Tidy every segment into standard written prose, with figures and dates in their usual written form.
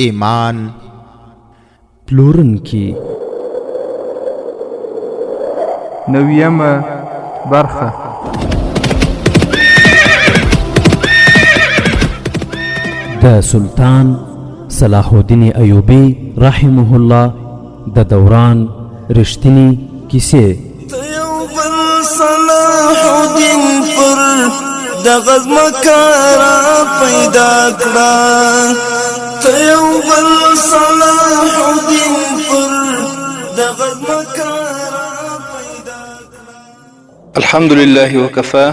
ایمان پلورنکي. نویمه برخه. د سلطان صلاح الدین ایوبي رحمه الله د دوران رښتینی کیسې. ته یو بل صلاح الدین پر دغه ځمکه را پیدا کړه، ته یو بل صلاح الدین پر دغه ځمکه را پیدا کړه. الحمد لله وكفى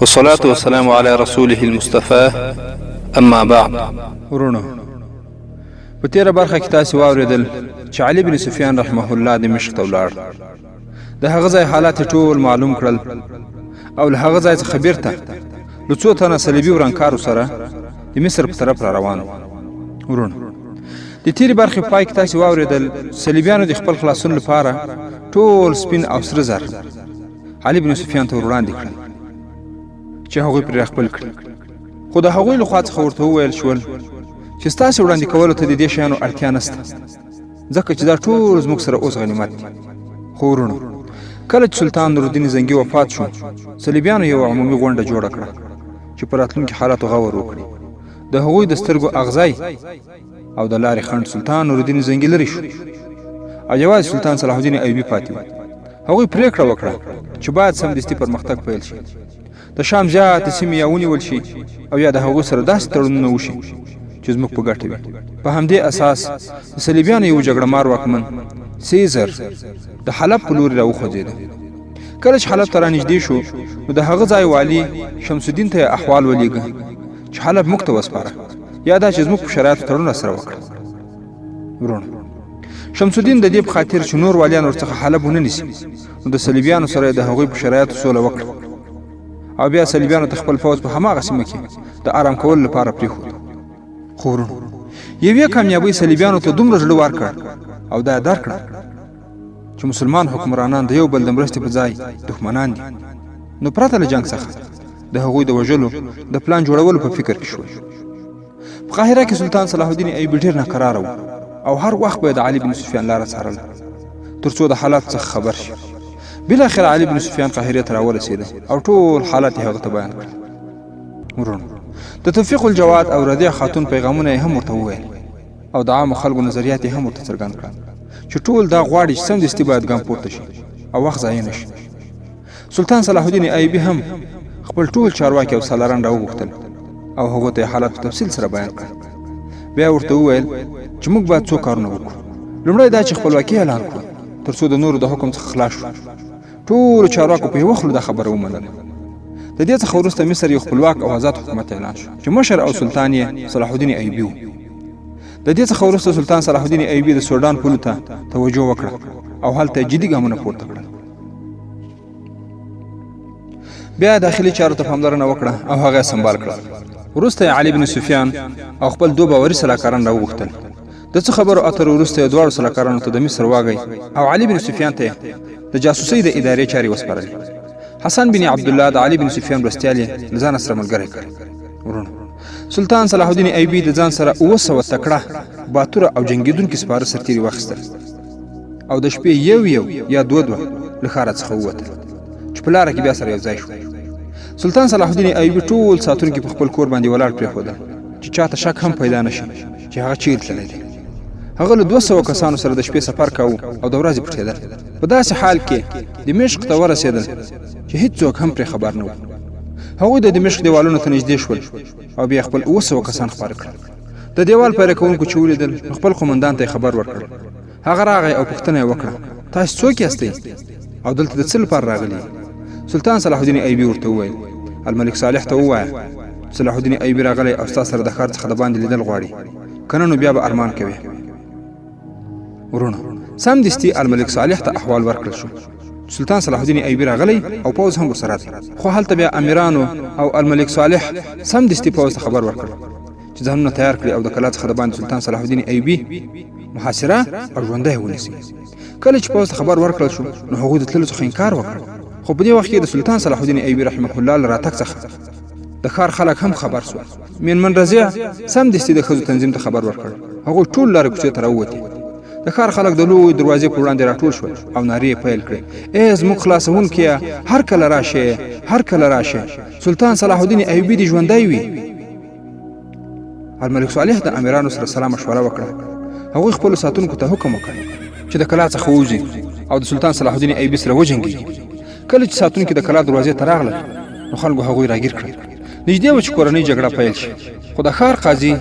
والصلاة والسلام على رسوله المصطفى أما بعد. ورونو، په تیره برخه کې تاسو واوریدل چې علي بن سفیان رحمه الله دمشق ته ولاړ، د هغه ځای حالات ټول معلوم کړل او له هغه ځای څخه بیرته له څو تنه صلیبي ورانکارو سره د مصر په طرف را روان. ورونو، د تیرې برخې په پای کې تاسو واوریدل صلیبیانو د خپل خلاصون لپاره ټول سپین او سره زر علي بن سفیان ته وړاندې کړل چې هغوی پرې خپل کړي، خو د هغوی له خوا څخه ورته وویل شول چې ستاسو وړاندې کولو ته د دې شیانو اړتیا نشته، ځکه چې دا ټول زموږ سره اوس غنیمت دي. خو وروڼو، کله چې سلطان نورالدین زنګي وفات شو، صلیبیانو یوه عمومي غونډه جوړه کړه چې په راتلونکي حالاتو غور وکړي. د هغوی د سترګو اغزی او د لارې خنډ سلطان نورالدین زنګي لرې شو او یوازې سلطان صلاح الدین ایوبي پاتې و. هغوی پرېکړه وکړه چې باید سمدستي پرمختګ پیل شي، د شام زیاتې سیمې یا ونیول شي او یا د هغوی سره داسې تړونونه وشي چې زموږ په ګټه وي. په همدې اساس د صلیبیانو یو جګړه مار واکمن سیزر د حلب په لوري راوخوځېده. کله چې حلب ته رانږدې شو، نو د هغه ځای والي شمس الدین ته یې احوال ولیږه چې حلب موږ ته وسپاره یا دا چې زموږ په شرایطو تړون راسره وکړه. وروڼه، شمس الدین د دې په خاطر چې نور والیان ورڅخه حلب ونه نیسي، نو د صلیبیانو سره د هغوی په شرایطو سوله وکړه او بیا صلیبیانو ته خپل فوځ په هماغه سیمه کې د آرام کولو لپاره پرېښود. خو وروڼو، یوې کامیابۍ صلیبیانو ته دومره زړه ورکړ او دا یې درک کړه چې مسلمان حکمرانان د یو بل د مرستې په ځای دښمنان دي، نو پرته له جنګ څخه د هغوی د وژلو د پلان جوړولو په فکر کې شول. په قاهره کې سلطان صلاح الدین ایوبي ډېر ناکراره و او هر وخت به یې د علي بن سفیان لاره څارله تر څو د حالاتو څخه خبر شي. بالاخره علي بن سفیان قاهرې ته راورسېده او ټول حالات یې هغه ته بیان کړل. وروڼو، د توفیق الجواد او رضیع خاتون پیغامونه یې هم ورته وویل او د عامو خلکو نظریات یې هم ورته څرګند کړل چې ټول دا غواړي چې سمدستي باید ګام پورته شي او وخت ضایع نه شي. سلطان صلاح الدین ایوبي هم خپل ټول چارواکي او سالاران راوغوښتل او هغو ته یې حالات په تفصیل سره بیان کړل. بیا ورته وویل چې موږ باید څو کارونه وکړو. لومړی دا چې خپلواکي اعلان کړو تر څو د نورو د حکم څخه خلاص شو. ټولو چارواکو په یوه خوله دا خبره ومنله. د دې څخه وروسته مصر یو خپلواک او آزاد حکومت اعلان شو چې مشر او سلطان یې صلاح الدین ایوبي و. د دې څخه وروسته سلطان صلاح الدین ایوبي د سوډان پولو ته توجه وکړه او هلته یې جدي ګامونه پورته کړل. بیا داخلي چارو ته پاملرنه وکړه او هغه سمبال کړه. وروسته یې علي بن سفیان او خپل دوه باوري سلاکاران راوغوښتل. د څه خبرو اترو وروسته یې دواړو سلاکارانو ته د مصر واګی او علي بن سفیان ته د جاسوسۍ د ادارې چارې وسپارلې. حسن بن عبدالله د علي بن سفیان مرستیال یې له ځانه سره ملګری کړ. وروڼو، سلطان صلاح الدین ایوبي د ځان سره 700 تکړه، باتوره او جنګېدونکي سپاره سرتېري واخیستل او د شپې یو یو یا دوه دوه له ښاره څخه ووتل چې په لاره کې بیا سره یو ځای شو. سلطان صلاح الدین ایوبي ټول ساتونکي په خپل کور باندې ولاړ پرېښودل چې چاته شک هم پیدا نه شي چې هغه چیرې تللی دی. هغه له 200 کسانو سره د شپې سفر کاوه او د ورځې پټېدل. په داسې حال کې دمشق ته ورسېدل چې هیڅوک هم پرې خبر نه و. هغوی د دمشق دیوالونو ته نږدې شول او بیا خپل 700 کسان خپاره کړل. د دیوال پیره کوونکو چې ولیدل، نو خپل قومندان ته یې خبر ورکړ. هغه راغی او پوښتنه یې وکړه، تاسو څوک یاستئ او دلته د څه لپاره راغلي؟ سلطان صلاح الدین ایوبي ورته وویل، الملک صالح ته ووایه صلاح الدین ایوبي راغلی او ستا سره د ښار څخه د باندې لیدل غواړي، که نه نو بیا به ارمان کوې. وروڼو، سمدستي الملک صالح ته احوال ورکړل شو. سلطان صلاح الدین ایوبي راغلی او پوځ هم ورسره دی. خو هلته بیا امیرانو او الملک صالح سمدستي پوځ ته خبر ورکړ چې ځانونه تیار کړي او د کلا څخه د باندې سلطان صلاح الدین ایوبي محاصره او ژوندی ونیسي. کله چې پوځ ته خبر ورکړل شو، نو هغوی د تللو څخه انکار وکړ. خو په دې وخت کې د سلطان صلاح الدین ایوبي رحمه الله له راتګ څخه د ښار خلک هم خبر شول. میرمن رضیع سمدستي د ښځو تنظیم ته خبر ورکړ. هغوی ټول لارې کوڅې ته راووتې. د ښار خلک د لویو دروازې په وړاندې راټول شول او نارې یې پیل کړې: ای زموږ خلاصوونکیه، هر کله راشې، هر کله راشې، سلطان صلاح الدین ایوبي دې ژوندی وي. الملک صالح د امیرانو سره سلا مشوره وکړه. هغوی خپلو ساتونکو ته حکم وکړ چې د کلا څخه ووځي او د سلطان صلاح الدین ایوبي سره وجنګیږي. کله چې ساتونکي د کلا دروازې ته راغلل نو خلکو هغوی راګیر کړل. نږدې وه چې کورنۍ جګړه پیل شي، خو د ښار قاضي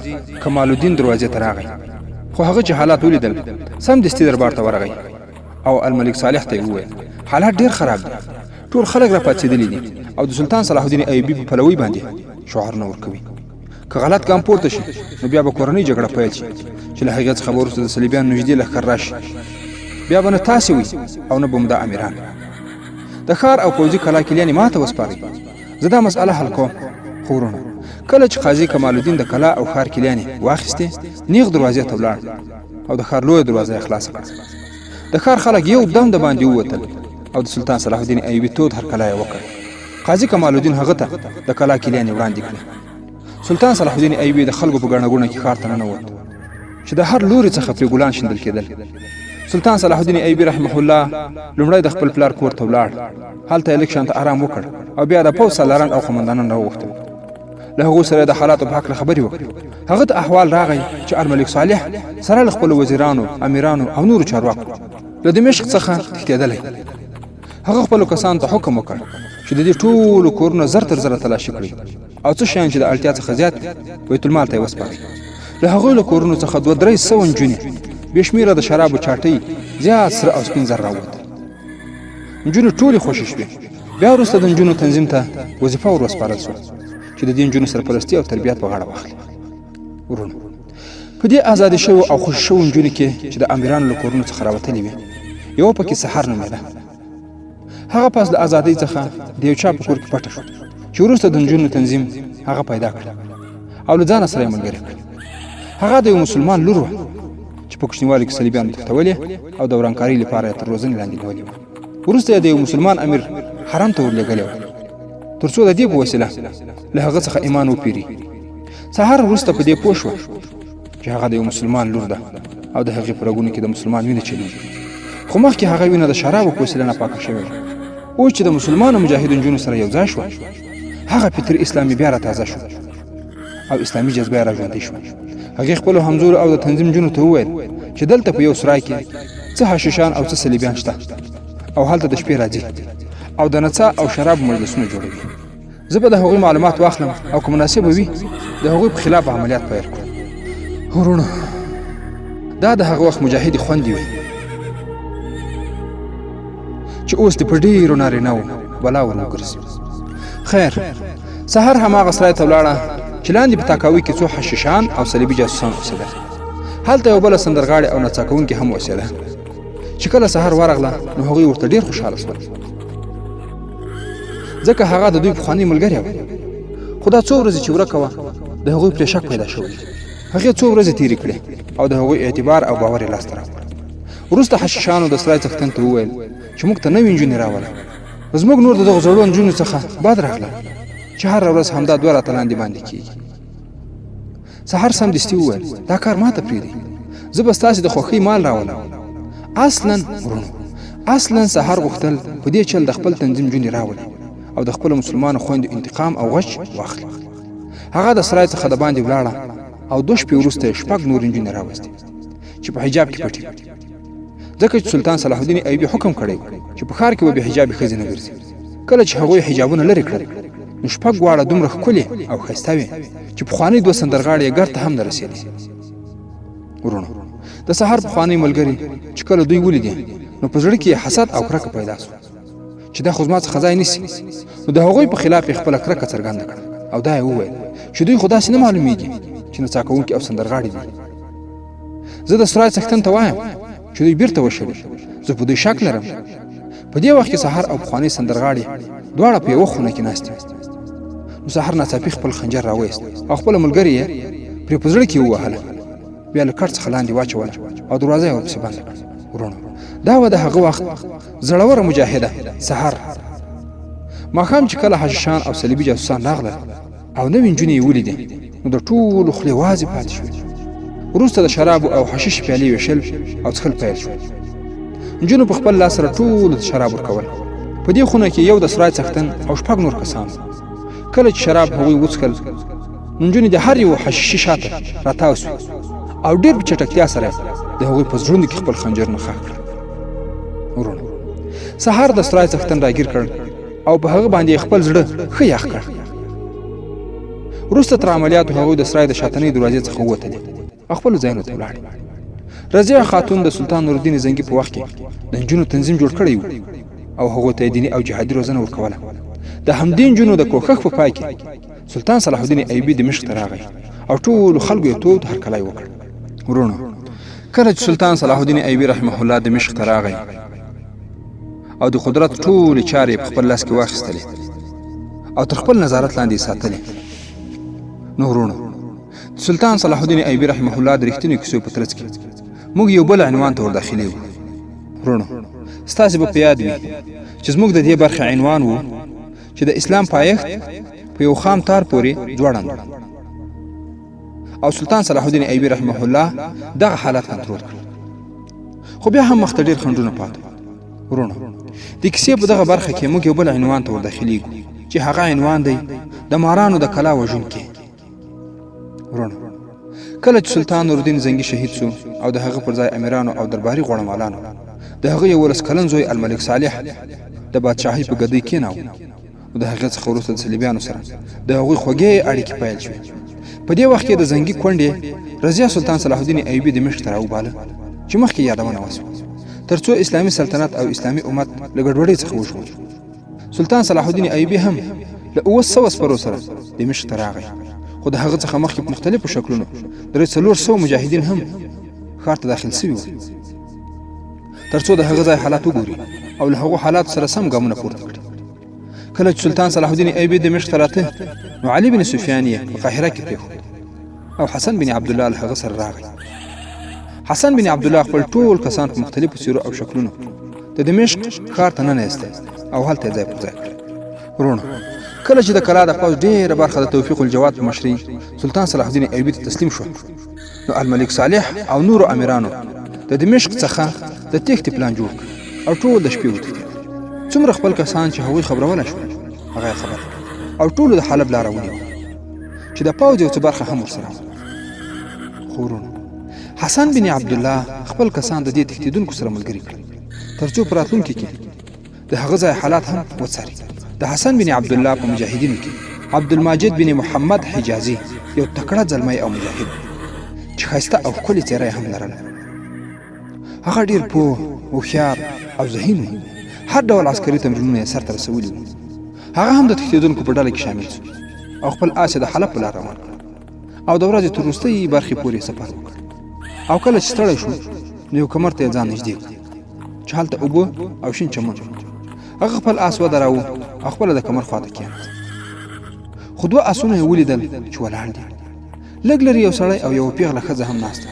کمال الدین دروازې ته راغی. خو هغه چې حالات ولیدل سمدستي دربار ته ورغی او الملک صالح ته یې وویل: حالات ډېر خراب دي، ټول خلک راپاڅېدلي دي او د سلطان صلاح الدین ایوبي په پلوۍ باندې شعارونه ورکوي. که غلط ګام پورته شي نو بیا به کورنۍ جګړه پیل شي چې له هغې څخه به وروسته د صلیبیانو نږدې لښکر راشي. بیا به نه تاسې وئ او نه به مو دا امیران. د ښار او پوځي کلا کلیانې ماته وسپارئ، زه دا مسئله حل کوم. خو وروڼه، کله چې قاضي کمال الدین د کلا او ښار کلیانې واخیستې، نیغ دروازې ته ولاړ او د ښار لویه دروازه یې خلاصه کړه. د ښار خلک یو دم د باندې ووتل او د سلطان صلاح الدین ایوبي تود هرکلی یې وکړ. قاضي کمال الدین هغه ته د کلا کلیانې وړاندې کړې. سلطان صلاح الدین ایوبي د خلکو په ګڼه ګوڼه کې ښار ته ننوت چې د هر لوري څخه پرې ګلان شیندل کېدل. سلطان صلاح الدین ایوبي رحمه الله لومړی د خپل پلار کور ته ولاړ. هلته یې لږ شانته آرام وکړ او بیا د پوځ سالاران او قومندانان راوغوښتل. له هغو سره د حالاتو په هکله خبرې وکړې. هغه ته احوال راغی چې الملک صالح سره له خپلو وزیرانو، امیرانو او نورو چارواکو له دمشق څخه تښتېدلی. هغه خپلو کسانو ته حکم وکړ چې د دې ټولو کورونه زر تر زره تلاشي کړي او څه شیان چې د اړتیا څخه زیات وي بیت المال ته یې وسپاري. له هغوی له کورونو څخه 200-300 نجونې، بې شمېره د شرابو چاټۍ، زیات سره او سپین زر راووتل. نجونې ټولې خوشې شوې. بیا وروسته د نجونو تنظیم ته وظیفه ور وسپارل شوه چې د دې نجونو سرپرستي او تربیت په غاړه واخلي. وروڼه، په دې ازادې شوو او خوشې شوو نجونو کې چې د امیرانو له کورونو څخه راوتلې وې، یوه پکې سحر نومېده. هغه پس له ازادۍ څخه د یو چا په کور کې پټه شوه چې وروسته د نجونو تنظیم هغه پیدا کړه او له ځانه سره یې ملګرې کړه. هغه د یو مسلمان لور وه چې په کوچنیوالي کې صلیبیانو تښتولې او د ورانکارۍ لپاره یې تر روزنې لاندې نیولې وه. وروسته یې د یو مسلمان امیر حرم ته ورلېږلې وه تر څو د دې په وسیله له هغه څخه ایمان وپیري. سهار وروسته په دې پوه شوه چې هغه د یو مسلمان لور ده او د هغې په رګونو کې د مسلمان وینه چلېږي، خو مخکې هغه وینه د شرابو په وسیله ناپاکه شوې وه. اوس چې د مسلمانو مجاهدو نجونو سره یو ځای شوه، هغه فطري اسلامي بیا را تازه شو او اسلامي جذبه یې را ژوندۍ شوه. هغې خپلو همزولو او د تنظیم نجونو ته وویل چې دلته په یو سرای کې څه حشیشان او څه صلیبیان شته او هلته د شپې راځي او د نڅا او شرابو مجلسونه جوړوي. زه به د هغوی معلومات واخلم او که مناسبه وي د هغوی په خلاف عملیات پیل کړو. وروڼه، دا د هغه وخت مجاهدې خوندې وې چې اوس دې په ډېرو نارینه وو بلا ور وګرځي. خیر، سهار هماغه سرای ته ولاړه چې لاندې په تاکاوي کې څو حشیشان او صلیبي جاسوسان اوسېدل. هلته یو بله سندرغاړې او نڅا کوونکې هم اوسېده. چې کله سهار ورغله نو هغوی ورته ډېر خوشحاله شول، ځکه هغه د دوی پخوانۍ ملګرې وه. خو دا څو ورځې چې ورکه وه د هغوی پرې شک پیدا شوی. هغې څو ورځې تېرې کړې او د هغوی اعتبار او باور یې لاسته راوړ. وروسته حشیشانو د سرای څښتن ته وویل چې موږ ته نوې نجونې راوله، زموږ نور د دغو زړو نجونو څخه بد راغله چې هره ورځ همدا دوه راته لاندې باندې کېږي. سحر سمدستي وویل دا کار ماته پرېږدئ، زه به ستاسې د خوښۍ مال راولم. اصلا وروڼو، اصلا سحر غوښتل په دې چل د خپل تنظیم نجونې راولي او د خپلو مسلمانو خویندو انتقام او غچ واخلي. هغه د سرای څخه د باندې ولاړه او دوه شپې وروسته یې شپږ نورې نجونې راوستې چې په حجاب کې پټې وې، ځکه چې سلطان صلاح الدین ایوبي حکم کړی چې په ښار کې به بې حجابې ښځې نه ګرځي. کله چې هغوی حجابونه لرې کړل نو شپږ واړه دومره ښکلې او ښایسته وې چې پخوانۍ دوه سندرغاړې یې ګر ته هم نه رسېدې. وروڼو، د سهار پخوانۍ ملګرې چې کله دوی ولیدې نو په زړه کې یې حسد او کرکه پیدا شوه چې دا خو زما څخه ځای نیسي. نو د هغوی په خلاف یې خپله کرکه څرګنده کړه او دا یې وویل چې دوی خو داسې نه معلومیږي چې نڅا کوونکي او سندرغاړي دي. زه د سرای څښتن ته وایم چې دوی بیرته وشړي، زه په دوی شک لرم. په دې وخت کې سحر او پخوانۍ سندرغاړې دواړه په یوه خونه کې ناستې وې. نو سحر ناڅاپي خپل خنجر راوایست او خپله ملګرې یې پرې په زړه کې ووهله، بیا له کټ څخه لاندې واچوله او دروازه یې ورپسې بنده کړه. وروڼو، دا وه د هغه وخت زړوره مجاهده سحر. ماښام چې کله حشیشان او صلیبي جاسوسان راغلل، او نوې نجونې یې ولیدې نو د ټولو خولې وازې پاتې شوې. وروسته د شرابو او حشیش پیالې ویشل او څښل پیل شول. نجونو په خپل لاس سره ټولو ته شراب ورکول. په دې خونه کې یو د سرای څښتن او شپږ نور کسان وو. کله چې شراب هغوی وڅښل نو نجونې د هر یو حشیشي شاته راتاو شوې او ډېر په چټکتیا سره د هغوی په زړونو کې خپل خنجرونه ښخ کړل. وروڼه، سهار د سرای څښتن راګیر کړ او په هغه باندې خپل زړه ښه یخ کړ. وروسته تر عملیاتو هغوی د سرای د شاتنۍ دروازې څخه ووتلې او خپلو ځایونو ته ولاړې. رضیع خاتون د سلطان نورالدین زنګي په وخت کې د نجونو تنظیم جوړ کړی و او هغو ته یې دیني او جهادي روزنه ورکوله. د همدې نجونو د کوښښ په پای کې سلطان صلاح الدین ایوبي دمشق ته راغی او ټولو خلکو یې تود هرکلی وکړ. وروڼو، کله چې سلطان صلاح الدین ایوبي رحمه الله دمشق ته راغی او د قدرت ټولې چارې یې په خپل لاس کې واخیستلې او تر خپل نظارت لاندې یې ساتلې، نو وروڼو، د سلطان صلاح الدین ایوبي رحمه الله د رښتینو کیسو په ترڅ کې موږ یو بل عنوان ته ورداخلېږو. وروڼو، ستاسې به په یاد وي چې زموږ د دې برخې عنوان و چې د اسلام پایښت په یو خام تار پورې ځوړند او سلطان صلاح الدین ایوبي رحمه الله دغه حالت کنټرول کړ. خو بیا هم مخته ډېر خنډونه پاتې. وروڼو، د کیسې په دغه برخه کې موږ یو بل عنوان ته ورداخلېږو چې هغه عنوان دی د مارانو د کلا وژونکي. وروڼو، کله چې سلطان نورالدین زنګي شهید شو او د هغه پر ځای امیرانو او درباري غوړمالانو د هغه 11 کلن زوی الملک صالح د بادشاهۍ په ګدۍ کېناوه، نو د هغې څخه وروسته د صلیبیانو سره د هغوی خوږې اړیکې پیل شوې. په دې وخت کې د زنګي کونډې رضیه سلطان صلاح الدین ایوبي دمشق ته راوباله چې مخکې یادونه وشوه، ترڅو اسلامي سلطنت او اسلامي امت له ګډوډۍ څخه وژغوري. سلطان صلاح الدین ایوبي هم له 700 سپرو سره دمشق ته راغی، خو د هغه څخه مخکې په مختلفو شکلونو 300-400 مجاهدین هم ښار ته داخل سوي وو، ترڅو د هغه ځای حالات وګوري او له هغو حالاتو سره سم ګامونه پورته کړي. کله چې سلطان صلاح الدین ایوبي دمشق ته راته، نو علي بن سفیان یې په قاهره کې پرېښود او حسن بن عبدالله له هغه سره راغی. حسن بن عبدالله خپل ټول کسان په مختلفو څیرو او شکلونو د دمشق ښار ته ننه او هلته یې ځای پر ځای کړ. وروڼو، کله چې د کلا د پوځ ډېره برخه د توفیق الجواد په مشرۍ سلطان صلاح الدین ایوبي ته تسلیم شو، نو الملک صالح او نورو امیرانو د دمشق څخه د تېښتې پلان جوړ کړ او ټول د شپې وتښتېدل. څومره خپل کسان چې هغوی خبرولی شول هغه یې خبر کړل او ټولو د حلب لاره ونیوه چې د پوځ یو څه برخه هم ورسره وه. خو وروڼو، حسن بن عبدالله خپل کسان د دې تښتېدونکو سره ملګري کړل ترڅو په راتلونکي کې د هغه ځای حالات هم وڅاري. د حسن بن عبدالله په مجاهدینو کې عبدالماجد بن محمد حجازي یو تکړه زلمی او مجاهد چې ښایسته او ښکلې څېره یې هم لرله. هغه ډېر پوه، هوښیار او ذهین و. هر ډول عسکري تمرینونه یې سرته رسولي وو. هغه هم د تښتېدونکو په ډله کې شامل شو او خپل آس یې د حلب په لار روان کړ او د ورځې تر وروستۍ برخې پورې سفر وکړ. او کله چې ستړی شو نو یو کمر ته یې ځان نږدې کړ چې هلته اوبه او شین چمن. هغه خپل آس ودراوه او خپله د کمر خواته کېناست. خو دوه آسونه یې ولیدل چې ولاړ دي. لږ لرې یو سړی او یوه پیغله ښځه هم ناسته.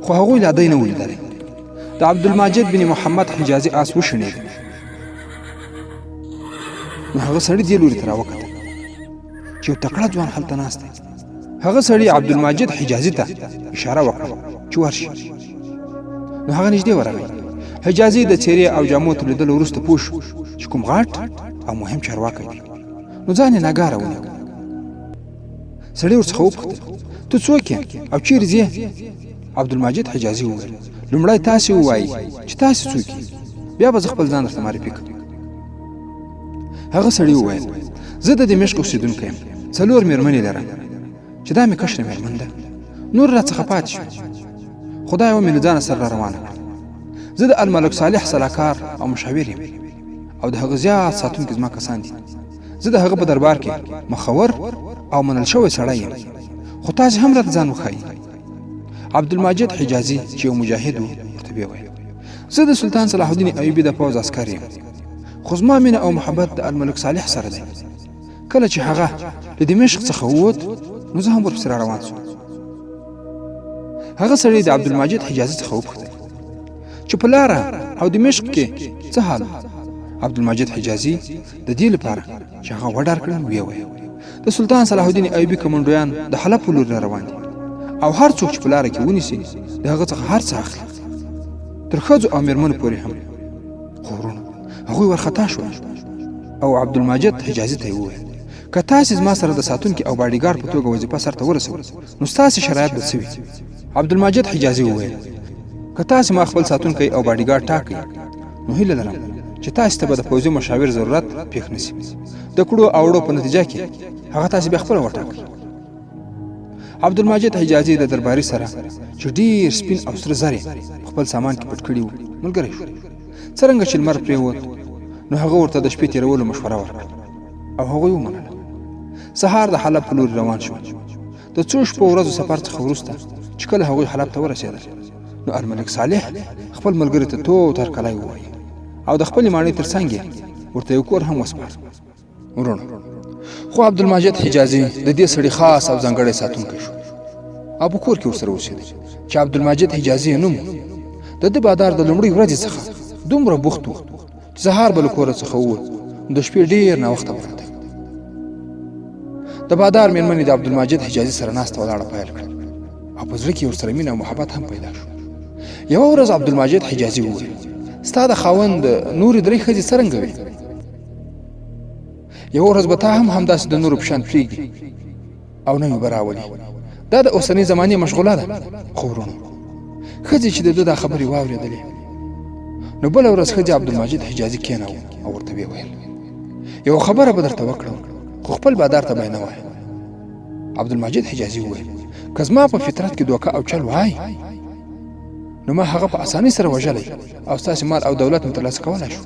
خو هغوی لا دی نه و لیدلی. د عبدالماجد بن محمد حجازي آس وشڼېد، نو هغه سړي دې لوري ته راوکتل چې یو تکړه ځوان هلته ناست دی. هغه سړي عبدالماجد حجازي ته اشاره وکړه چې ورشي، نو هغه نږدې ورغی. حجازي د څېرې او جامو تر لیدلو وروسته پوه شو چې کوم غټ او مهم چارواکی دی، نو ځان یې ناګاره ونیو. سړي ورڅخه وپوښتل، ته څوک یې او چیرې ځې؟ عبدالماجد حجازي وویل، لومړی تاسې ووایئ چې تاسې څوک یئ، بیا به زه خپل ځان درته معرفي کړم. هغه سړي وویل، زه د دمشق اوسېدونکی یم، 4 مېرمنې لرم چې دا مې کشره مېرمن ده، نور را څخه پاتې شوې، خو دا یوه مې له ځانه سره را روانه کړه. زه د الملک صالح سلاکار او مشاور یم او د هغه زیات ساتونکي زما کسان دي. زه د هغه په دربار کې مخور او منل شوی سړی یم، خو تاسې هم راته ځان وښایئ. عبدالماجد حجازي چې یو مجاهد و ورته ویې ویل، زه د سلطان صلاح الدین ایوبي د پوځ عسکر یم، خو زما مینه او محبت د الملک صالح سره دی. کله چې هغه له دمشق څخه ووت نو زه هم ورپسې را روان شوم. هغه سړي د عبدالماجد حجازي څخه وپوښتل چې په لاره او دمشق کې څه حال؟ عبدالماجد حجازي د دې لپاره چې هغه وډار کړي ویې ویل د سلطان صلاح الدین ایوبي کمنډویان د حلب په لور را روان دي او هر څوک چې په لاره کې ونیسي د هغه څخه هر څه اخلي، تر ښځو او میرمنو پورې هم. خو وروڼو هغوی وارخطا شول او عبدالماجد حجازي ته یې وویل که تاسې زما سره د ساتونکي او باډیګارډ په توګه وظیفه سرته ورسوئ نو ستاسې شرایط به څه وي؟ عبدالماجد حجازي وویل که تاسې ما خپل ساتونکی او باډیګارډ ټاکئ نو هیله لرم چې تاسې ته به د پوځي مشاور ضرورت پېښ نه شي. د کړو او وړو په نتیجه کې هغه تاسې بیا خپله وټاکئ. عبدالماجد حجازي د درباري سره چې ډیر سپین او سره زر یې په خپل سامان کې پټ کړي وو ملګری شو. څرنګه چې لمر پرېوت نو هغه ورته د شپې تېرولو مشوره ورکړه او هغوی ومنله. سهار د حلب په لوري روان شول. د څو شپو ورځو سفر څخه وروسته چې کله هغوی حلب ته ورسېدل نو الملک صالح خپل ملګري ته تود هرکلی ووایه او د خپلې ماڼۍ تر څنګ یې ورته یو کور هم وسپاره. وروڼو خو عبدالماجد حجازي د دې سړي خاص او ځانګړی ساتونکی شو او په کور کې ورسره اوسېده چې عبدالماجد حجازي یې نوم د ده بادار د لومړۍ ورځې څخه دومره بوخت و چې سهار به له کوره څخه ووت نو د شپې ډېر ناوخته به راته. د بادار مېرمنې د عبدالماجد حجازي سره ناسته ولاړه پیل کړه او په زړه کې ورسره مینه او محبت هم پیدا شو. یوه ورځ عبدالماجد حجازي وویل ستا د خاوند نورې درې ښځې څرنګه وې؟ یوه ورځ به تا هم همداسې د نورو په شان پرېږدي او نوې به راولي. دا د اوسنۍ زمانې مشغوله ده. خو وروڼو ښځې چې د ده دا خبرې واورېدلې نو بله ورځ ښځې عبدالماجد حجازي کېناوه او ورته ویې ویل یوه خبره به درته وکړم خو خپل بادار ته به یې نه وایم. عبدالماجد حجازي وویل که زما په فطرت کې دوکه او چل وای نو ما هغه په اسانۍ سره وژلی او ستاسې مال او دولت مې ترلاسه کولی شو،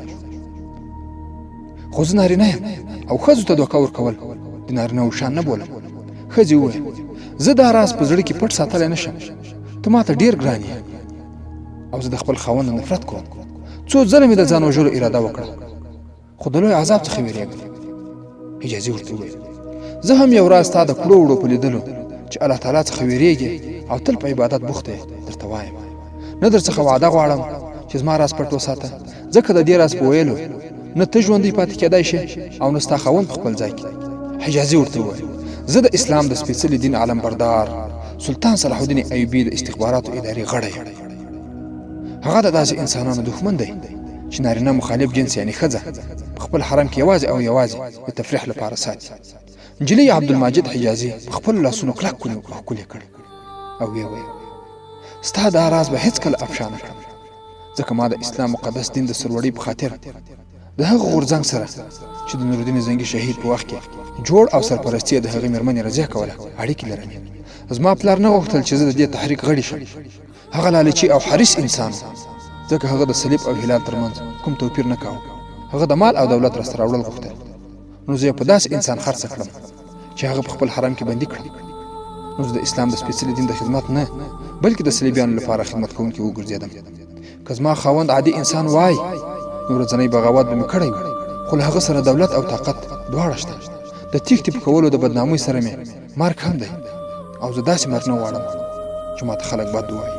خو زه نارینه یم او ښځو ته دوکه ورکول د نارینه وو شان نه بولم. ښځې وویل زه دا راز په زړه کې پټ ساتلی نه شم، ته ما ته ډېر ګران یې او زه د خپل خاوند نه نفرت کوم. څو ځله مې د ځان وژلو اراده وکړه خو د لوی عذاب څخه وېرېږم. حجازي ورته وویل زه هم یو راز ستا د کړو وړو په لیدلو چې الله تعالی څخه وېرېږې او تل په عبادت بوخت یې درته وایم، نه در څخه وعده غواړم چې زما راز پټ وساته، ځکه د دې راز په ویلو نه ته ژوندی پاتې کېدای شې او نه ستا خاوند په خپل ځای کې. حجازي ورته وویل زه د اسلام د سپېڅلي دین علمبردار سلطان صلاح الدین ایوبي د استخباراتو ادارې غړی یم. هغه د داسې انسانانو دښمن دی چې نارینه مخالف جنس یعنی ښځه په خپل حرم کې یوازې او یوازې د تفریح لپاره ساتي. نجلۍ عبدالماجد حجازي په خپلو لاسونو کلک ونیو او ښکل یې کړ او ویې ویل ستا دا راز به هېڅکله افشا نه کړم، ځکه ما د اسلام مقدس دین د سرلوړۍ په خاطر د هغه غورځنګ سره چې د نورالدین زنګي شهید په وخت کې جوړ او سرپرستي یې د هغې مېرمنې رضیه کوله اړیکې لرلې. زما پلار نه غوښتل چې زه د دې تحریک غړي شم. هغه لالچي او حریص انسان و، ځکه هغه د صلیب او هلال ترمنځ کوم توپیر نه کاوه. هغه د مال او دولت راسته راوړل غوښتل، نو زه یې په داسې انسان خرڅه کړم چې هغه په خپل حرم کې بندي کړم. نو زه د اسلام د سپېڅلي دین د خدمت نه بلکې د صلیبیانو لپاره خدمت کوونکی وګرځېدم. که زما خاوند عادي انسان وای نو ورځنی بغاوت به مې کړی و، خو له هغه سره دولت او طاقت دواړه شته. د تېښتې په کولو د بدنامۍ سره مې مرګ هم دی او زه داسې مرګ نه غواړم چې ماته خلک بد ووایي،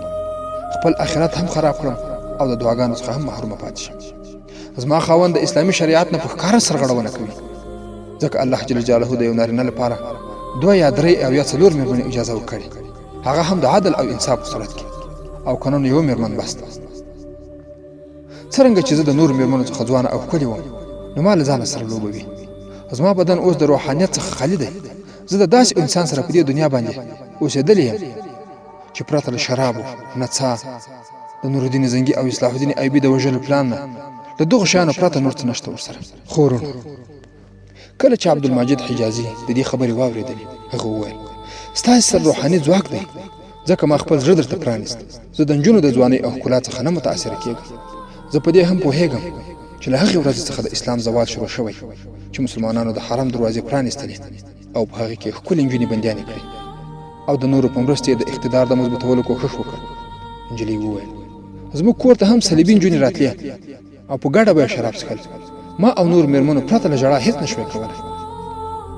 خپل آخرت هم خراب کړم او د دعاګانو څخه هم محرومه پاتې شم. زما خاوند د اسلامي شریعت نه په ښکاره سرغړونه کوي، ځکه الله جل جلاله د یو نارینه لپاره دوه یا درې او یا څلور مېرمنې اجازه ورکړې، هغه هم د عدل او انصاف په صورت کې، او که نه نو یوه مېرمن بس ده. څرنګه چې زه د نورو مېرمنو څخه ځوانه او ښکلې وم نو ما له ځانه سره لوبوي. زما بدن اوس د روحانیت څخه خالي دی. زه د داسې انسان سره په دې دنیا باندې اوسېدلې یم چې پرته له شرابو، نڅا، د نورالدین زنګي او اصلاح الدین ایوبي د وژلو پلان نه، له دغو شیانو پرته نور څه نشته ورسره. خو وروڼو کله چې عبدالماجد حجازي د دې خبرې واورېدلې هغه وویل ستاسې سره روحاني ځواک دی، ځکه ما خپل زړه درته پرانیست. زه د نجونو د ځوانۍ او ښکلا څخه نه متاثره کېږم. زه په دې هم پوهېږم چې له هغې ورځې څخه د اسلام زوال شروع شوی چې مسلمانانو د حرم دروازې پرانیستلې او په هغې کې ښکلې نجونې بندیانې کړې او د نورو په مرستې یې د اقتدار د مضبوطولو کوښښ وکړ. نجلۍ وویل زموږ کور ته هم صلیبي نجونې راتلې او په ګډه به یې شراب څښل. ما او نور میرمنو پرته له ژړا هیڅ نشوای کولی.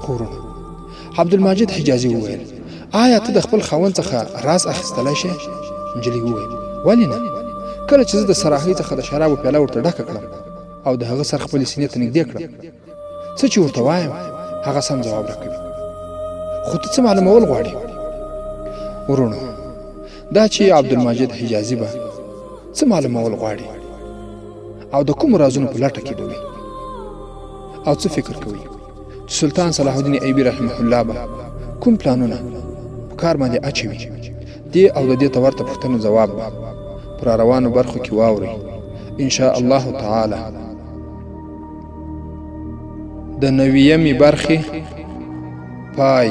خو وروڼه عبدالماجد حجازي وویل آیا ته د خپل خاوند څخه راز اخیستلی شې؟ نجلۍ وویل ولې نه. کله چې زه د سراهۍ څخه د شرابو پیاله ورته ډکه کړم او د هغه سر خپلې سینې ته نږدې کړم. څه چې ورته وایم هغه سم ځواب راکوي. خو ته څه معلومول غواړې؟ وروڼو دا چې عبدالماجد حجازي به څه معلومول غواړي او د کومو رازونو په لټه کې به وي او څه فکر کوي چې سلطان صلاح الدین ایوبي رحمه الله به کوم پلانونه په کار باندې اچوي، دې او د دې ته ورته پوښتنو ځواب به په را روانو برخو کې واورئ ان شاء الله تعالی. د نویمې برخې پای.